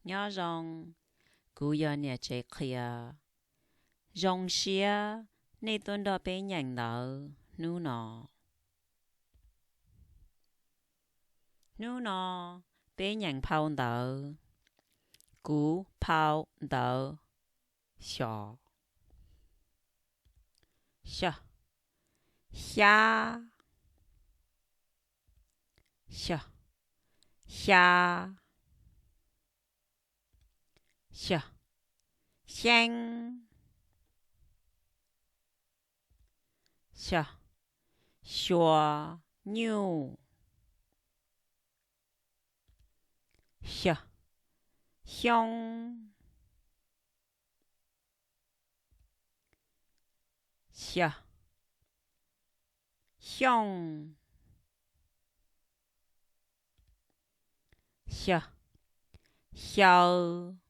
Nyob zoo, kuv yog niam tsev qhia. Zoo siab nej tuaj nrog peb nyeem ntawv hnub no. Hnub no peb nyeem phau ntawv Kuv phau ntawv xyom. Xyom, xyab. Xyom, xyab. Xyom, xyeeb. Xyom, xyuas, nyuj. Xyom, xyoob. Xyom, xyooj. Xyom, xyau.